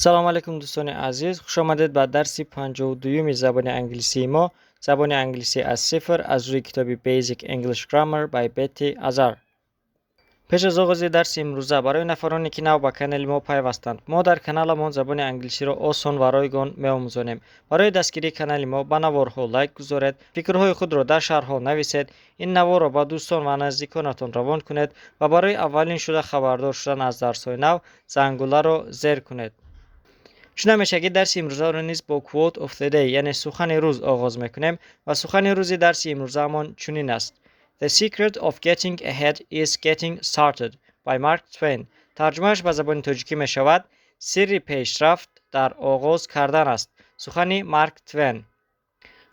Салом алейкум, дӯстони азиз, хушомадед ба дарси 52-юми забони англисии мо, забони англисӣ аз сифр, аз рӯи китоби Basic English Grammar by Betty Azar. Пеш аз оғози дарси имрӯза, барои нафароне, ки нав ба канали мо пайвастанд: мо дар каналамон забони англисиро осон ва ройгон меомӯзонем. Барои дастгирии канали мо ба наворҳо лайк гузоред, фикрҳои худро дар шарҳҳо нависед, ин наворро ба дӯстон ва наздиконатон равон кунед ва барои аввалин шуда хабардор шудан аз дарсҳои нав зангуларо зер кунед. Чун ҳамешагӣ, дарси имрӯзаро низ бо Quote of the Day, яъне сухани рӯз, оғоз мекунем ва сухани рӯзи дарси имрӯзаамон чунин аст: "The secret of getting ahead is getting started" by Mark Twain. Тарҷумааш ба забони тоҷикӣ мешавад: "Сирри пешрафт дар оғоз кардан аст". Сухани Марк Твен.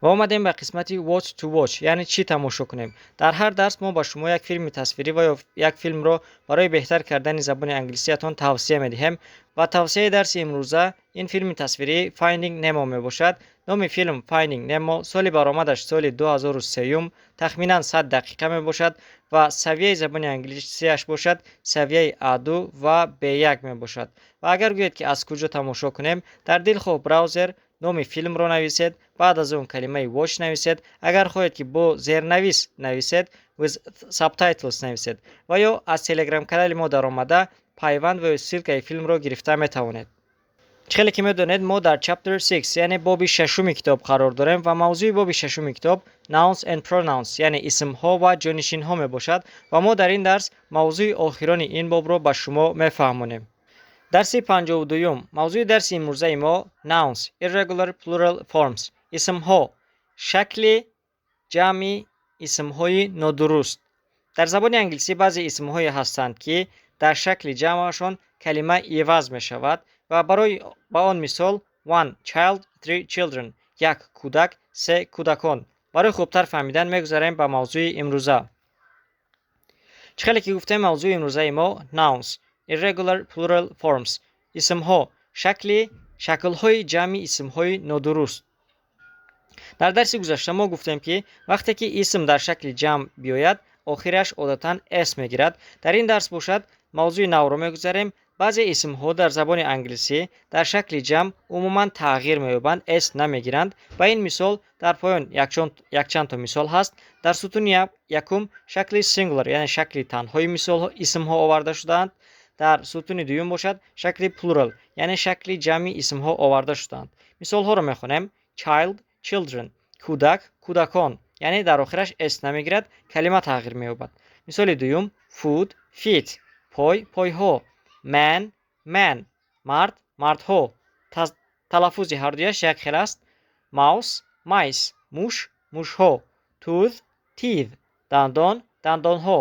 Ва омадем ба қисмати What to Watch, яъне чӣ тамошо кунем. Дар ҳар дарс мо ба шумо як филми тасвирӣ ва ё як филмро барои беҳтар кардани забони англисиятон тавсия медиҳем ва тавсияи дарси имрӯза ин филми тасвирии Finding Nemo мебошад. Номи филм Finding Nemo, соли баромадаш соли 2003, тахминан 100 дақиқа мебошад ва савияи забони англисияш бошад, савияи А2 ва Б1 мебошад. Ва агар гӯед, ки аз куҷо тамошо кунем, дар дилхоҳ браузер номи филмро нависед, баъд аз он калимаи watch нависед, агар хоҳед, ки бо зернавис нависед, with subtitles нависед ва ё аз телеграм-канали мо даромада, пайванд ва ё ссылкаи филмро гирифта метавонед. Чӣ хеле ки медонед, мо дар Chapter 6, яъне боби шашуми китоб қарор дорем ва мавзӯи боби шашуми китоб Nouns and Pronouns, яъне исмҳо ва ҷонишинҳо мебошад ва мо дар ин дарс мавзӯи охирони ин бобро ба шумо мефаҳмонем. Дарси 52-юм. Мавзӯи дарси имрӯзаи мо Nouns Irregular Plural Forms, исмҳо, шакли ҷамъи исмҳои нодуруст. Дар забони англисӣ баъзе исмҳое ҳастанд, ки дар шакли ҷамъашон калима иваз мешавад ва барои ба он мисол: one child, three children, як кӯдак, се кӯдакон. Барои хубтар фаҳмидан мегузарем ба мавзӯи имрӯза. Чӣ хеле ки гуфтем, мавзӯи имрӯзаи мо Nouns Irregular Plural Forms, исмҳо, шаклҳои ҷамъи исмҳои нодуруст. Дар дарси гузашта мо гуфтем, ки вақте ки исм дар шакли ҷамъ биёяд, охираш одатан s мегирад. Дар ин дарс бошад, мавзӯи навро мегузарем. Баъзе исмҳо дар забони англисӣ дар шакли ҷамъ умуман тағйир меёбанд, s намегиранд. Ба ин мисол дар поён якчанд то мисол ҳаст. Дар сутуни якум шакли singular, яъне шакли танҳои исмҳо оварда шудаанд. Дар сутуни дуюм бошад, шакли plural, яъне шакли ҷамъи исмҳо оварда шудаанд. Мисолҳоро мехонем: child, children, кӯдак, кӯдакон, яъне дар охираш s намегирад, калима тағйир меёбад. Мисоли дуюм: foot, feet, пой, пойҳо; man, men, мард, мардҳо, талаффузи ҳардуяш як хел аст; mouse, mice, муш, мушҳо; tooth, teeth, дандон, дандонҳо;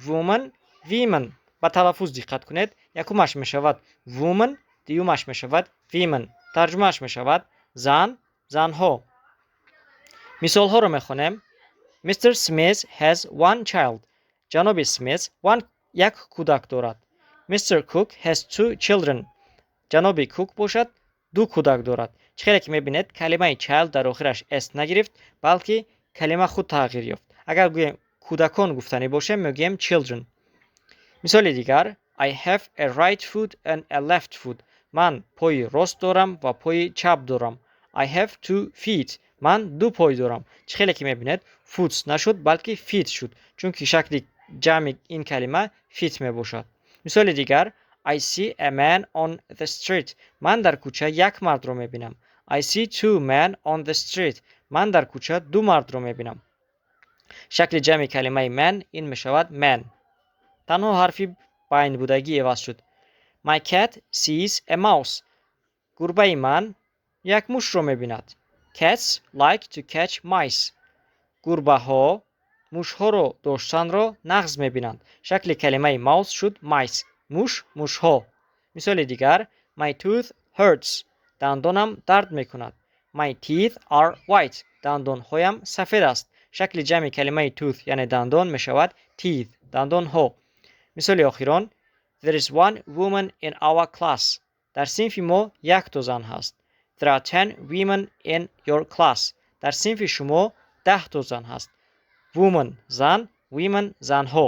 woman, women. Ба талаффуз диққат кунед: якумаш мешавад woman, дуюмаш мешавад women, тарҷумааш мешавад зан, занҳо. Мисолҳоро мехонем: Mr Smith has one child, ҷаноби Смит one, як кӯдак дорад. Mr Cook has two children, ҷаноби Кук бошад, ду кӯдак дорад. Чӣ хеле ки мебинед, калимаи child дар охираш s нагирифт, балки калима худ тағйир ёфт. Агар гӯем, кӯдакон гуфтанӣ бошем, мегӯем children. Мисоли дигар: I have a right foot and a left foot, ман пои рост дорам ва пои чап дорам. I have two feet, ман ду пой дорам. Чӣ хеле ки мебинед, foots нашуд, балки feet шуд, чунки шакли ҷамъи ин калима feet мебошад. Мисоли дигар: I see a man on the street, ман дар кӯча як мардро мебинам. I see two men on the street, ман дар кӯча ду мардро мебинам. Шакли ҷамъи калимаи man ин мешавад men, танҳо ҳарфи байнбудагӣ иваз шуд. My cat sees a mouse, гурбаи ман як мушро мебинад. Cats like to catch mice, гурбаҳо мушҳоро доштанро нағз мебинанд. Шакли калимаи mouse шуд mice, муш, мушҳо. Мисоли дигар: My tooth hurts, дандонам дард мекунад. My teeth are white, дандонҳоям сафед аст. Шакли ҷамъи калимаи tooth, яъне дандон, мешавад teeth, дандонҳо. Мисоли охирон: There is one woman in our class, дар синфи мо якто зан ҳаст. There are 10 women in your class, дар синфи шумо 10 то зан ҳаст. Woman зан, women занҳо.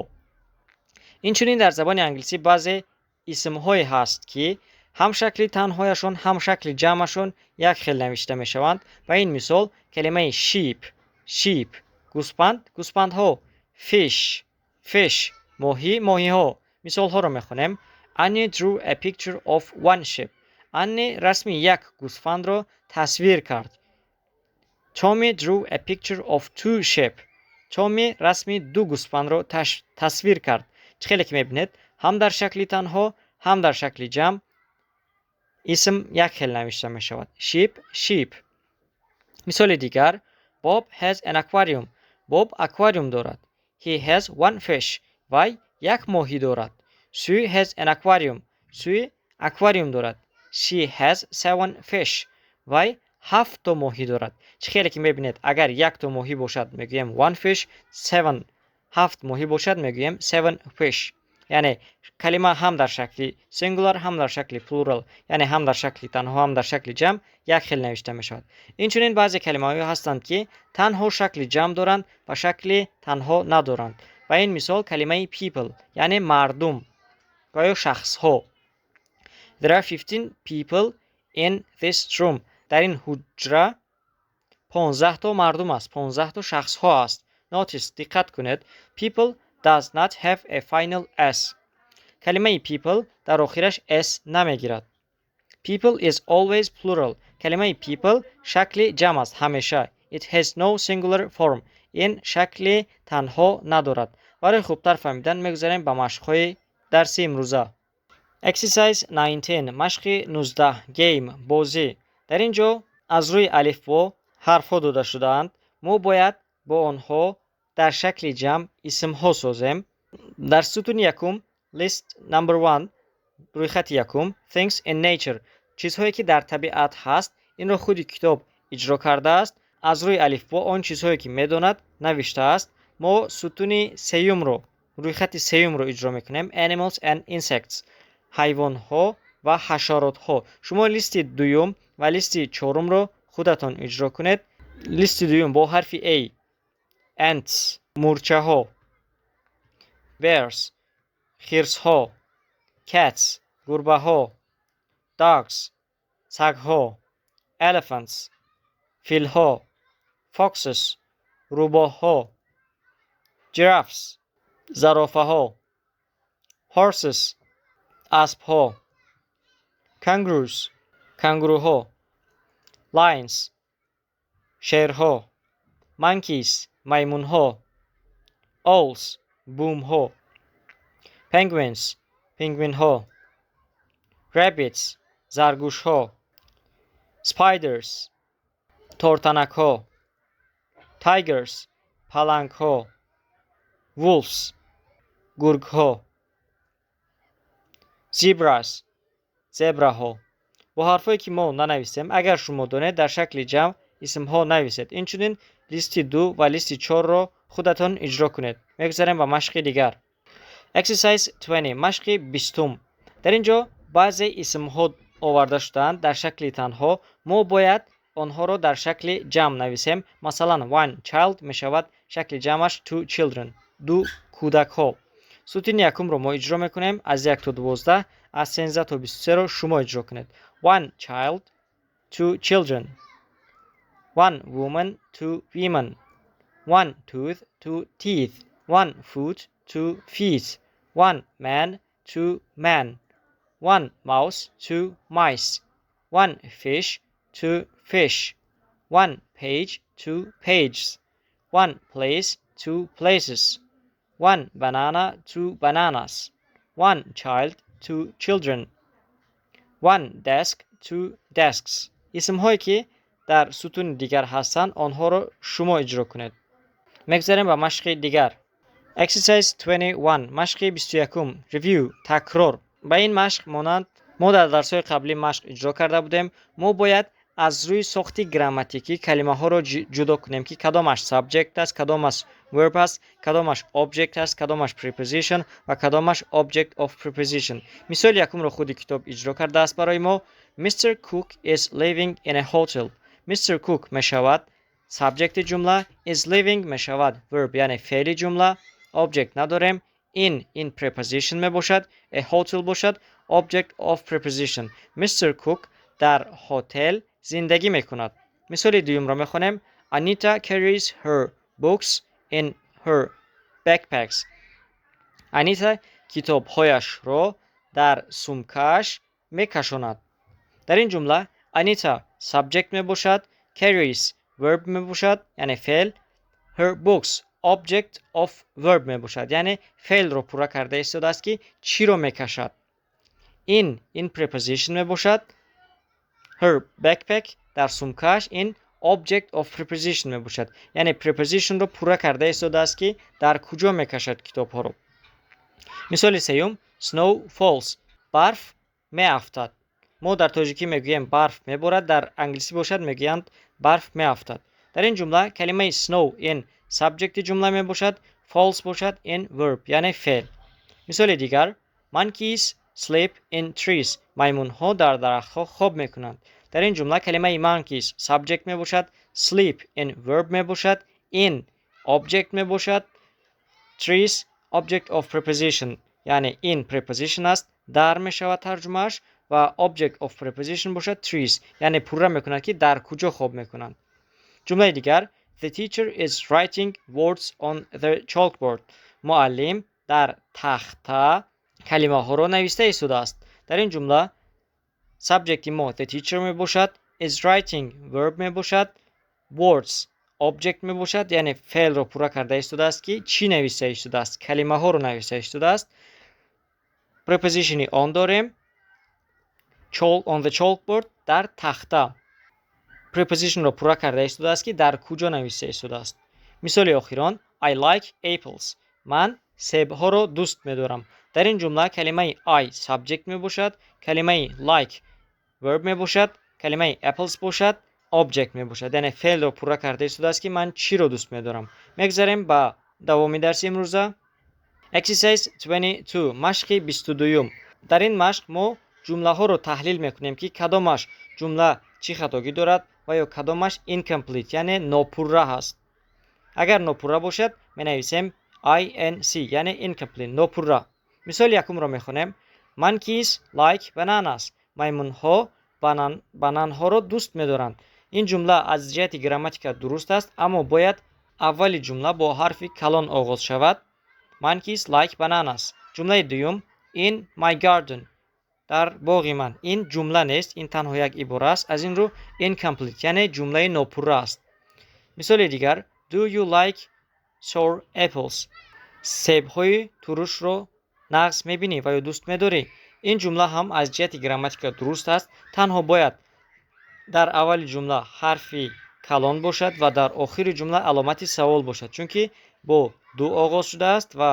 Инчунин дар забони англисӣ баъзе исмҳое ҳаст, ки Ҳам шакли танҳояшон, ҳам шакли ҷамъашон як хел навишта мешаванд. Ба ин мисол, калимаи sheep, sheep, гӯспанд, гӯспандҳо, fish, fish, моҳӣ, моҳиҳо. Мисолҳоро мехонем. Annie drew a picture of one sheep. Анни расми як гӯсфандро тасвир кард. Tommy drew a picture of two sheep. Томми расми ду гӯсфандро тасвир кард. Чӣ хеле ки мебинед, ҳам дар шакли танҳо, ҳам дар шакли ҷамъ исм як хел навишта мешавад: sheep, sheep. Мисоли дигар: Bob has an aquarium. Боб аквариум дорад. He has one fish. Вай як моҳӣ дорад. Sue has an aquarium. Сue аквариум дорад. She has seven fish. Вай ҳафт то моҳӣ дорад. Чӣ хеле ки мебинед, агар якто моҳӣ бошад, мегӯем one fish, seven, ҳафт моҳӣ бошад, мегӯем seven fish. Яъне калима ҳам дар шакли singular, ҳам дар шакли plural, яъне ҳам дар шакли танҳо, ҳам дар шакли ҷамъ як хел навишта мешавад. Инчунин баъзе калимаҳое ҳастанд, ки танҳо шакли ҷамъ доранд ва шакли танҳо надоранд. Ба ин мисол, калимаи people, яъне мардум ва ё шахсҳо. There are 15 people in this room. Дар ин ҳуҷра 15 то мардум аст, 15 то шахсҳо аст. Notice, диққат кунед, people does not have a final s. Калимаи people дар охираш s намегирад. People is always plural. Калимаи people шакли ҷамъ аст ҳамеша. It has no singular form. Ин шакли танҳо надорад. Барои хубтар фаҳмидан мегузарем ба машқҳои дарси имрӯза. Exercise 19, машқи 19. Game, бозӣ. Дар ин ҷо аз рӯи алифбо ҳарфҳо дода шудаанд. Мо бояд бо онҳо дар шакли ҷамъ исмҳо созем. Дар сутуни якум, list number one, рӯйхати якум, things in nature, чизҳое ки дар табиат ҳаст. Инро худи китоб иҷро кардааст, аз рӯи алифбо он чизҳое ки медонад, навиштааст. Мо сутуни сеюмро, рӯйхати сеюмро иҷро мекунем: animals and insects, ҳайвонҳо ва ҳашаротҳо. Шумо листи дуюм ва листи чорумро худатон иҷро кунед. Листи дуюм бо ҳарфи A: ants, мӯрчаҳо, bears, хирсҳо, cats, гурбаҳо, dogs, сагҳо, elephants, филҳо, foxes, рӯбоҳҳо, giraffes, зарофаҳо, horses, аспҳо, kangaroos, кангуруҳо, lions, шерҳо, monkeys, маймунҳо, owls, бумҳо, penguins, пингвинҳо, rabbits, заргӯшҳо, spiders, тортанакҳо, tigers, палангҳо, wolves, гургҳо, zebras, зебраҳо. Бо ҳарфҳое ки мо нанависем, агар шумо донед, дар шакли ҷамъ исмҳо нависед. Инчунин листи ду ва листи чорро худатон иҷро кунед. Мегузарем ба машқи дигар. Exercise 20, машқи 20-ум. Дар ин ҷо баъзе исмҳо оварда шудаанд дар шакли танҳо. Мо бояд онҳоро дар шакли ҷамъ нависем. Масалан, one child мешавад шакли ҷамъаш two children, ду кӯдакҳо. Сутуни якумро мо иҷро мекунем аз 1 то 12, аз 13 то 23-ро шумо иҷро кунед. One child, two children. One woman, two women. One tooth, two teeth. One foot, two feet. One man, two men. One mouse, two mice. One fish, two fish. One page, two pages. One place, two places. One banana, two bananas. One child, two children. One desk, two desks. Исмҳое ки дар сутуни дигар ҳастанд, онҳоро шумо иҷро кунед. Мегузарем ба машқи дигар. Exercise 21, машқи 21. Review, такрор. Ба ин машқ монанд мо дар дарсҳои қаблӣ машқ иҷро карда будем. Мо бояд аз рӯи сохти грамматикӣ калимаҳоро ҷудо кунем, ки кадомаш subject аст, кадомаш verb аст, кадомаш object аст, кадомаш preposition ва кадомаш object of preposition. Мисоли якумро худи китоб иҷро кардааст барои мо. Mr Cook is living in a hotel. Mr Cook мешавад subject и ҷумла, is living мешавад verb, яъне феъли ҷумла, object надорем, in preposition мебошад, a hotel бошад. Object of preposition. Mr. Cook дар ҳотел зиндагӣ мекунад. Мисоли дуюмро мехонем. Anita carries her books in her backpacks. Анита китобҳояшро дар сумкааш мекашонад. Дар ин ҷумла Анита subject мебошад, carries verb мебошад, яъне феъл, her books object of verb мебошад, яъне феълро пурра карда истодааст, ки чиро мекашад. In preposition мебошад, her backpack дар сумкааш, ин object of preposition мебошад, яъне preposition ро пурра карда истодааст, ки дар куҷо мекашад китобҳоро. Мисоли сеюм: Snow falls. Барф меафтад. Мо дар тоҷикӣ мегӯем барф меборад, дар англисӣ бошад, мегӯянд барф меафтад. Дар ин ҷумла калимаи snow ин subject и ҷумла мебошад, falls бошад, ин verb, яъне феъл. Мисоли дигар: Monkeys sleep in trees. Маймунҳо дар дарахтҳо хоб мекунанд. Дар ин ҷумла калимаи monkeys subject мебошад, sleep ин verb мебошад, in object мебошад, trees object of preposition, яъне in preposition аст, дар мешавад тарҷумааш, ва object of preposition бошад trees, яъне пурра мекунад, ки дар куҷо хоб мекунанд. Ҷумлаи дигар: The teacher is writing words on the chalkboard. Муаллим дар тахта калимаҳоро нависта истодааст. Дар ин ҷумла subject и мо the teacher мебошад, is writing verb мебошад, words object мебошад, яъне феълро пурра карда истодааст, ки чӣ нависта истодааст, калимаҳоро нависта истодааст. Preposition и on дорем, on the chalkboard дар тахта, preposition ро пурра карда истодааст, ки дар куҷо нависта истодааст. Мисоли охирон: I like apples. Ман себҳоро дӯст медорам. Дар ин ҷумла калимаи I subject мебошад, калимаи like verb мебошад, калимаи apples бошад, object мебошад, яъне феълро пурра карда истодааст, ки ман чиро дӯст медорам. Мегзарем ба давоми дарси имрӯза. Exercise 22, машқи 22-юм. Дар ин машқ мо ҷумлаҳоро таҳлил мекунем, ки кадомаш ҷумла чӣ хатогӣ дорад ва ё кадомаш incomplete, яъне нопурра ҳаст. Агар нопурра бошад, менависем inc, яъне incomplete, нопурра. Мисоли якумро мехонем. Monkeys like bananas. Маймунҳо бананҳоро дӯст медоранд. Ин ҷумла аз ҷиҳати грамматика дуруст аст, аммо бояд аввали ҷумла бо ҳарфи калон оғоз шавад. Monkeys like bananas. Ҷумлаи дуюм: In my garden, дар боғи ман. Ин ҷумла нест, ин танҳо як ибора аст, аз ин рӯ incomplete, яъне ҷумлаи нопурра аст. Мисоли дигар: Do you like sour apples? Себҳои турушро нағз мебинӣ ва ё дӯст медорӣ? Ин ҷумла ҳам аз ҷиҳати грамматика дуруст аст, танҳо бояд дар аввали ҷумла ҳарфи калон бошад ва дар охири ҷумла аломати савол бошад, чунки бо do оғоз шудааст ва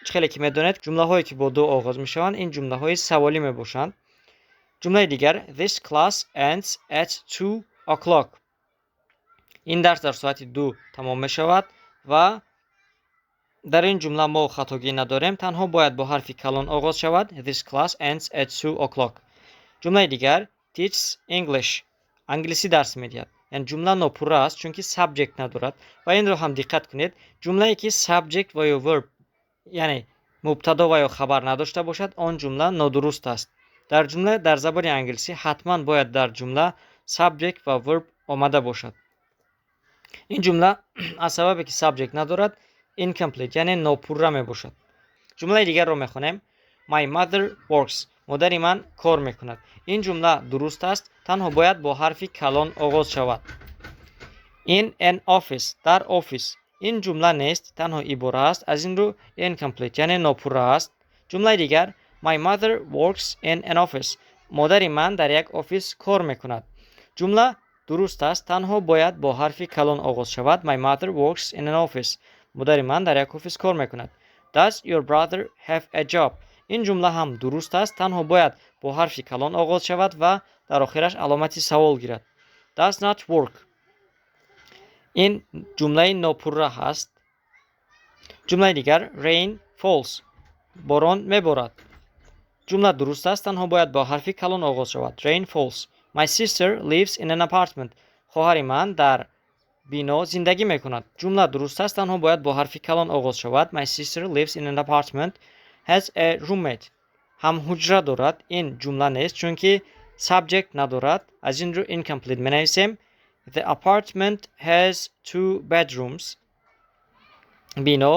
чӣ хеле ки медонед, ҷумлаҳое, ки бо do оғоз мешаванд, ин ҷумлаҳои саволӣ мебошанд. Ҷумлаи дигар: This class ends at 2 o'clock. Ин дарс дар соати 2 тамом мешавад ва дар ин ҷумла мо хатогӣ надорем, танҳо бояд бо ҳарфи калон оғоз шавад. This class ends at 2 o'clock. Ҷумлаи дигар: Teaches English. Англисӣ дарс медиҳад. Яъне ҷумла нопурра аст, чунки subject надорад. Ва инро ҳам диққат кунед: ҷумлае, ки subject ва ё verb, яъне мубтадо ва ё хабар надошта бошад, он ҷумла нодуруст аст. Дар ҷумла, дар забони англисӣ ҳатман бояд дар ҷумла subject ва verb омада бошад. Ин ҷумла аз сабабе ки subject надорад, incomplete, яъне нопурра мебошад. Ҷумлаи дигарро мехонем. My mother works. Модари ман кор мекунад. Ин ҷумла дуруст аст, танҳо бояд бо ҳарфи калон оғоз шавад. In an office, дар офис. Ин ҷумла нест, танҳо ибора аст, аз ин рӯ incomplete, яъне нопурра аст. Ҷумлаи дигар: My mother works in an office. Модари ман дар як офис кор мекунад. Ҷумла дуруст аст, танҳо бояд бо ҳарфи калон оғоз шавад. My mother works in an office. Модари ман дар як офис кор мекунад. Does your brother have a job? Ин ҷумла ҳам дуруст аст, танҳо бояд бо ҳарфи калон оғоз шавад ва дар охираш аломати савол гирад. Does not work. Ин ҷумлаи нопурра ҳаст. Ҷумлаи дигар: Rain falls. Борон меборад. Ҷумла дуруст аст, танҳо бояд бо ҳарфи калон оғоз шавад. Rain falls. My sister lives in an apartment. Хоҳари ман дар бино зиндагӣ мекунад. Ҷумла дуруст аст, танҳо бояд бо ҳарфи калон оғоз шавад. My sister lives in an apartment. Has a roommate. Ҳамҳуҷра дорад. Ин ҷумла нест, чунки subject надорад. Аз ин рӯ incomplete менависем. The apartment has two bedrooms. Бино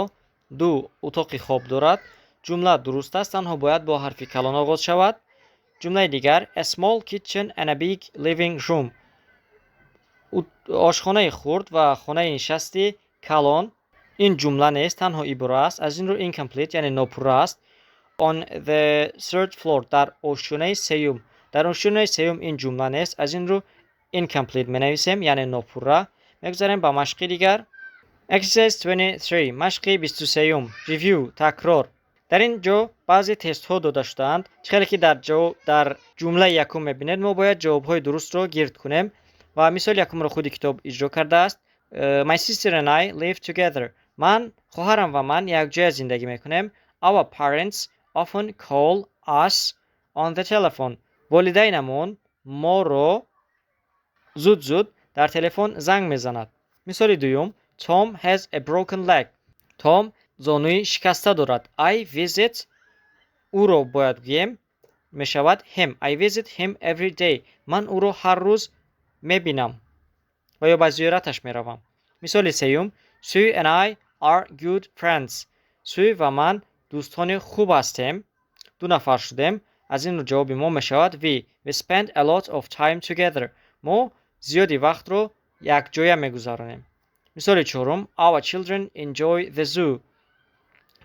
ду утоқи хоб дорад. Ҷумла дуруст аст, танҳо бояд бо ҳарфи калон оғоз шавад. Ҷумлаи дигар: a small kitchen and a big living room. Ошхонаи хурд ва хонаи нишасти калон. Ин ҷумла нест, танҳо ибора аст. Аз ин рӯ incomplete, яъне нопурра аст. On the third floor, дар ошёнаи сеюм. Дар ошёнаи сеюм, ин ҷумла нест. Аз ин рӯ incomplete менависем, яъне нопурра. Мегузарем ба машқи дигар. Exercise 23, машқи 23-юм. Review, такрор. Дар ин ҷо баъзе тестҳо дода шудаанд. Чӣ хеле ки дар ҷумлаи якум мебинед, мо бояд ҷавобҳои дурустро гирд кунем ва мисоли якумро худи китоб иҷро кардааст. My sister and I live together. Ман, хоҳарам ва ман якҷоя зиндагӣ мекунем. Our parents often call us on the telephone. Волидайнамон моро зуд зуд дар телефон занг мезанад. Мисоли дуюм: Tom has a broken leg. Том зонуи шикаста дорад. I visit, ӯро бояд гӯем, мешавад him. I visit him every day. Ман ӯро ҳар рӯз мебинам ва ё ба зиёраташ меравам. Мисоли сеюм: Sue and I are good friends. Сue ва ман дӯстони хуб ҳастем. Ду нафар шудем, аз ин рӯ ҷавоби мо мешавад we. We spend a lot of time together. Мо зиёди вақтро якҷоя мегузаронем. Мисоли чорум: Our children enjoy the zoo.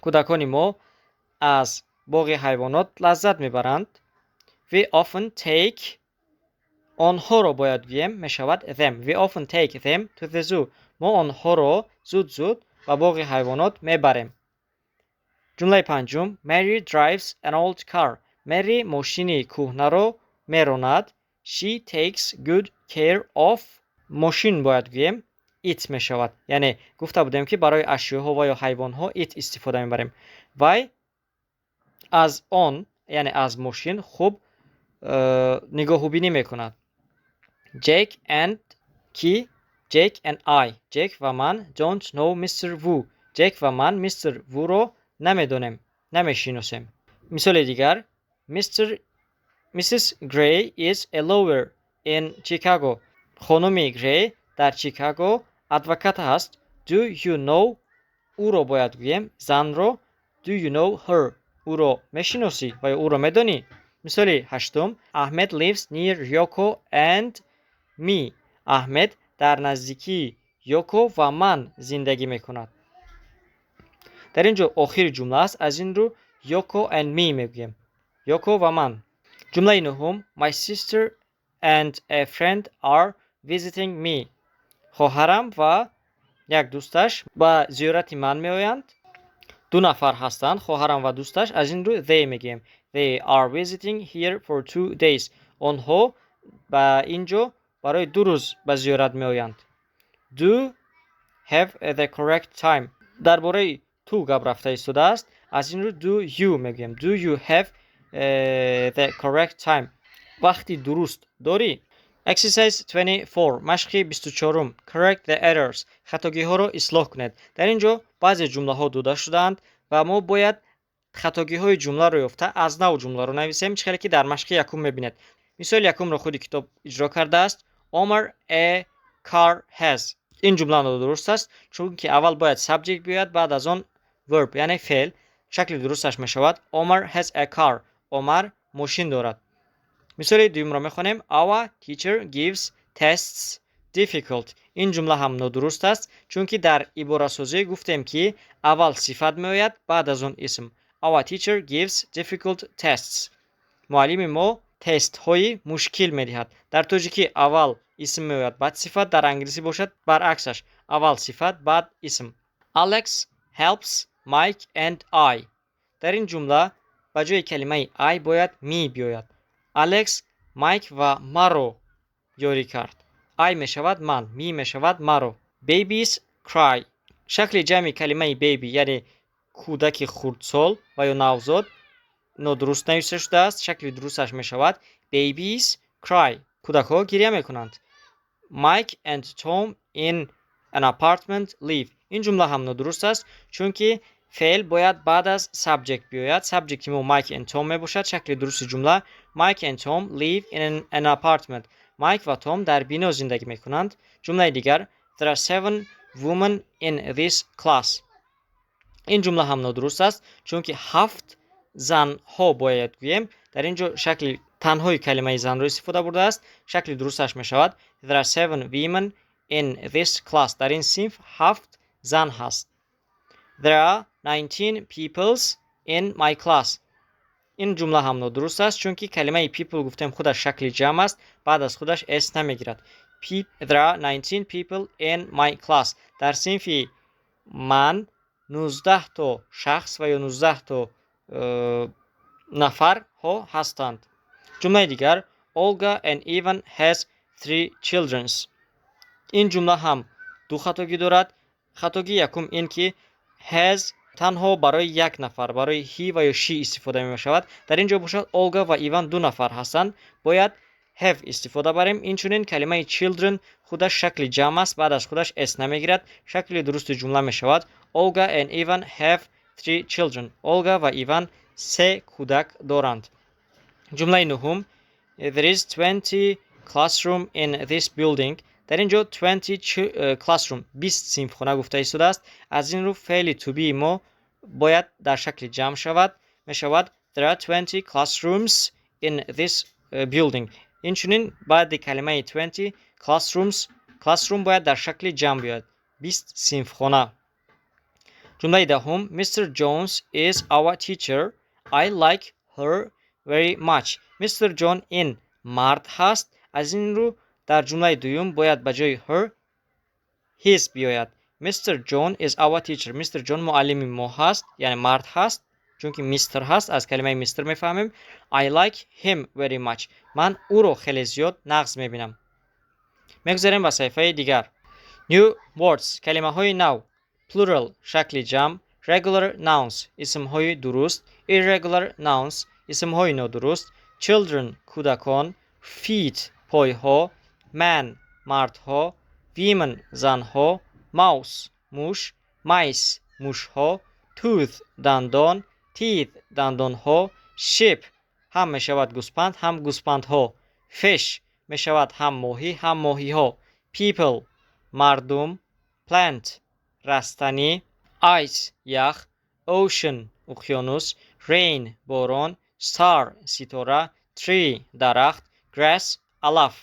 Кӯдакони мо аз боғи ҳайвонот лаззат мебаранд. We often take, онҳоро бояд гӯем, мешавад them. We often take them to the zoo. Мо онҳоро зуд зуд ба боғи ҳайвонот мебарем. Ҷумлаи панҷум: Mary drives an old car. Мэри мошини кӯҳнаро меронад. She takes good care of, мошин бояд гӯем, it мешавад. Яъне гуфта будем, ки барои ашёҳо ва ё ҳайвонҳо it истифода мебарем. Вай аз он, яъне аз мошин, хуб нигоҳубинӣ мекунад. Jake and ки? Jake and I, Ҷек ва ман, don't know Mr. Wu. Ҷек ва ман мистер Вуро намедонем, намешиносем. Мисоли дигар: Mr. Mrs. Gray is a lawyer in Chicago. Хонуми Грей дар Чикаго адвокат аст. Do you know, ӯро бояд гӯем, занро. Do you know her? Ӯро мешиносӣ ва ё ӯро медонӣ? Мисоли ҳаштум: Ahmed lives near Yoko and me. Аҳмед дар наздикии Йоко ва ман зиндагӣ мекунад. Дар ин ҷо охири ҷумла аст, аз ин рӯ Yoko and me мегӯем, Йоко ва ман. Ҷумлаи нуҳум: My sister and a friend are visiting me. Хоҳарам ва як дӯсташ ба зиёрати ман меоянд. Ду нафар ҳастанд, хоҳарам ва дӯсташ, аз ин рӯ they мегӯем. They are visiting here for 2 days. Онҳо ба ин ҷо барои 2 рӯз ба зиёрат меоянд. Do have the correct time. Дар бораи ту гап рафта истодааст, аз ин рӯ do you мегӯем. Do you have the correct time? Вақти дуруст дорӣ? Exercise 24, машқи 24-ум. Correct the errors. Хатогиҳоро ислоҳ кунед. Дар ин ҷо баъзе ҷумлаҳо дода шудаанд ва мо бояд хатогиҳои ҷумларо ёфта, аз нав ҷумларо нависем. Чӣ хеле ки дар машқи якум мебинед, мисоли якумро худи китоб иҷро кардааст. Omar a car has. Ин ҷумла нодуруст аст, чунки аввал бояд subject биёяд, баъд аз он verb, яъне феъл. Шакли дурусташ мешавад Omar has a car. Омар мошин дорад. Мисоли дуюмро мехонем. Our teacher gives tests difficult. Ин ҷумла ҳам нодуруст аст, чунки дар иборасозӣ гуфтем, ки аввал сифат меояд, баъд аз он исм. Our teacher gives difficult tests. Муаллими мо тестҳои мушкил медиҳад. Дар тоҷикӣ аввал исм меояд, баъд сифат, дар англисӣ бошад баръаксаш: аввал сифат, баъд исм. Alex helps Mike and I. Дар ин ҷумла ба ҷои калимаи I бояд me биёяд. Алекс Майк ва маро ёрӣ кард. I мешавад ман, me мешавад маро. Babies cry. Шакли ҷамъи калимаи baby, яъне кӯдаки хурдсол ва ё навзод, нодуруст навишта шудааст. Шакли дурусташ мешавад babies cry. Кӯдакҳо гиря мекунанд. Mike and Tom in an apartment live. Ин ҷумла ҳам нодуруст аст, чунки Феъл бояд баъд аз subject биёяд. Subject мо Mike and Tom мебошад. Шакли дурусти ҷумла: Mike and Tom live in an apartment. Майк ва Том дар бино зиндагӣ мекунанд. Ҷумлаи дигар: There are seven women in this class. Ин ҷумла ҳам нодуруст аст, чунки ҳафт занҳо бояд гӯем. Дар ин ҷо шакли танҳои калимаи занро истифода бурдааст. Шакли дурусташ мешавад: There are seven women in this class. Дар ин синф ҳафт зан ҳаст. There are 19 peoples in my class. Ин ҷумла ҳам нодуруст аст, чунки калимаи people гуфтем, худаш шакли ҷамъ аст, баъд аз худаш s намегирад. There are 19 people in my class. Дар синфи ман 19 то шахс ва ё 19 то нафарҳо ҳастанд. Ҷумлаи дигар: Olga and Ivan has three childrens. Ин ҷумла ҳам ду хатогӣ дорад. Хатогии якум ин ки has танҳо барои як нафар, барои he ва ё she истифода мешавад. Дар ин ҷо бошад, Олга ва Иван ду нафар ҳастанд, бояд have истифода барем. Инчунин калимаи children худаш шакли ҷамъ аст, баъд аз худаш s намегирад. Шакли дурусти ҷумла мешавад: Olga and Ivan have three children. Олга ва Иван се кӯдак доранд. Ҷумлаи нуҳум: There is 20 classroom in this building. Дар ин ҷо 20 classroom, 20 синфхона гуфта истодааст. Аз ин рӯ феъли to be мо бояд дар шакли ҷамъ шавад. Мешавад: There are 20 classrooms in this building. Инчунин баъди калимаи 20 classrooms, classroom бояд дар шакли ҷамъ биёяд, 20 синфхона. Ҷумлаи даҳум: Mr Jones is our teacher. I like her very much. Мистер Ҷон ин мард ҳаст. Аз ин рӯ дар ҷумлаи дуюм бояд ба ҷои her his биёяд. Mr John is our teacher. Мистер Ҷон муаллими мо ҳаст, яъне мард ҳаст, чунки мистер ҳаст, аз калимаи мистер мефаҳмем. I like him very much. Ман ӯро хеле зиёд нағз мебинам. Мегузарем ба саҳифаи дигар. New words, калимаҳои нав. Plural, шакли ҷамъ. Regular nouns, исмҳои дуруст. Irregular nouns, исмҳои нодуруст. Children, кӯдакон. Feet, пойҳо. Man, мардҳо. Women, занҳо. Mouse, муш. Mice, мушҳо. Tooth, дандон. Teeth, дандонҳо. Sheep ҳам мешавад гӯспанд, ҳам гӯспандҳо. Fish мешавад ҳам моҳӣ, ҳам моҳиҳо. People, мардум. Plant, растанӣ. Ice, ях. Ocean, уқёнус. Rain, борон. Star, ситора. Tree, дарахт. Grass, алаф.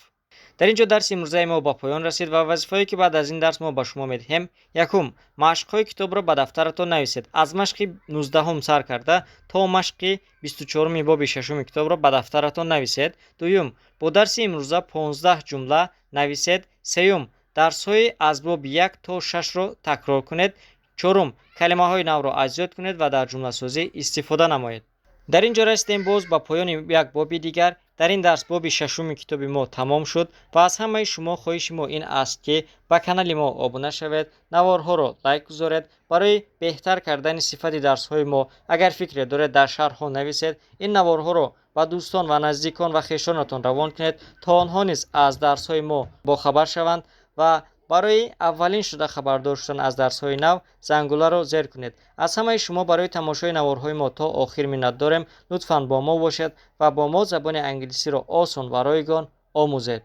Дар ин ҷо дарси имрӯзаи мо ба поён расид ва вазифаҳое, ки баъд аз ин дарс мо ба шумо медиҳем: якум, машқҳои китобро ба дафтаратон нависед. Аз машқи 19-ум сар карда то машқи 24-уми боби шашуми китобро ба дафтаратон нависед. Дуюм, бо дарси имрӯза 15 ҷумла нависед. Сеюм, дарсҳои аз боби як то шашро такрор кунед. Чорум, калимаҳои навро аз ёд кунед ва дар ҷумласозӣ истифода намоед. Дар ин ҷо расидем боз ба поёни як боби дигар. Дар ин дарс боби шашуми китоби мо тамом шуд ва аз ҳамаи шумо хоҳиши мо ин аст, ки ба канали мо обуна шавед, наворҳоро лайк гузоред. Барои беҳтар кардани сифати дарсҳои мо агар фикре доред, дар шарҳҳо нависед. Ин наворҳоро ба дӯстон ва наздикон ва хешонатон равон кунед, то онҳо низ аз дарсҳои мо бохабар шаванд ва барои аввалин шуда хабардор шудан аз дарсҳои нав зангуларо зер кунед. Аз ҳамаи шумо барои тамошои наворҳои мо то охир миннат дорем. Лутфан бо мо бошед ва бо мо забони англисиро осон ва ройгон омӯзед.